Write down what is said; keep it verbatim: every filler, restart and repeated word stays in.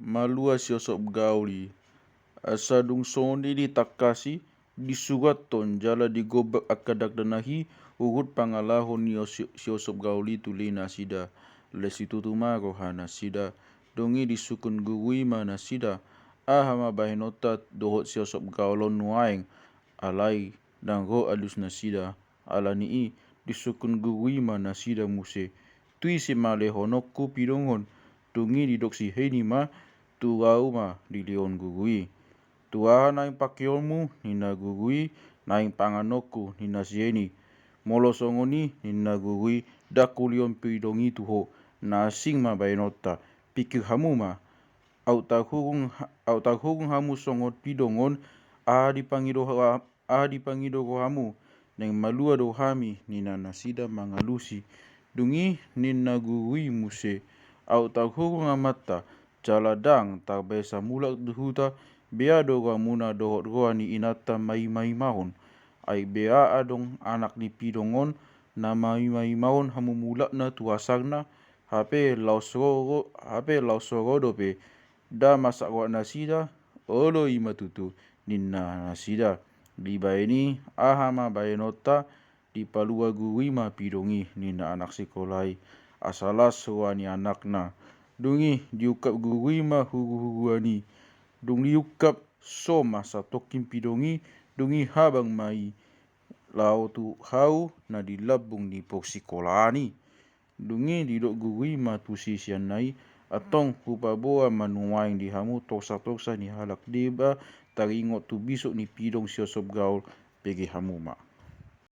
malua si Osop Gaol i. Asa dung songon i ditangkasi, disugathon jala digombak angka dakdanak i, huhut pangalaho ni Osi-, si Osop Gaol i tu leleng nasida. Laos situtu ma roha nasida. Dung i disungkun guru i ma nasida, aha ma bahenonta dohot si Osop Gaol on nuaeng, alai ndang ro alus nasida. Ala ni i, disungkun guru i ma nasida muse, tu ise ma lehononku pidong on? Dung i didok si Heni ma, tu au ma dilehon guru i. Tu aha naeng pakeonmu, ninna guru i. Naeng panganonku, ninna si Heni. Molo songon i, ninna guru i, ndang hulehon pidong i tu ho. Na asing ma bahenonta. Pingkir hamu ma. Aut tarhurung, aut tarhurung hamu songon pidong on, aha dipangido ha-, aha dipangido rohamu? Naeng malua do hami, ninna nasida mangalusi. Dung i ninna guru i muse, aut tarhurung amanta, jala ndang tarbaesa mulak tu huta, bea do rohamuna dohot roha ni inanta maimaimahon. Ai bea adong anak ni pidong on, na maimaimahon hamu mulakna tu hasarna, hape laos ro, ro, hape laos ro dope, ndang masak roha nasida. Olo, i ma tutu, ninna nasida. Dibaen i, aha ma baenonta? Dipalua guru i ma pidong i, ninna anak sikola i, asa las roha ni anakna. Dung i diungkap guru i ma huruhuruan i. Dung diungkap, so ma satongkin pidong i. Dung i habang ma i laho tu hau na di lambung ni porsikolaan i. Dung i didok guru i ma tu siseanna i, antong hupaboa ma nuaeng di hamu torsatorsa ni halak deba taringot tu bisuk ni pidong si Osop Gaol. Pege hamu ma.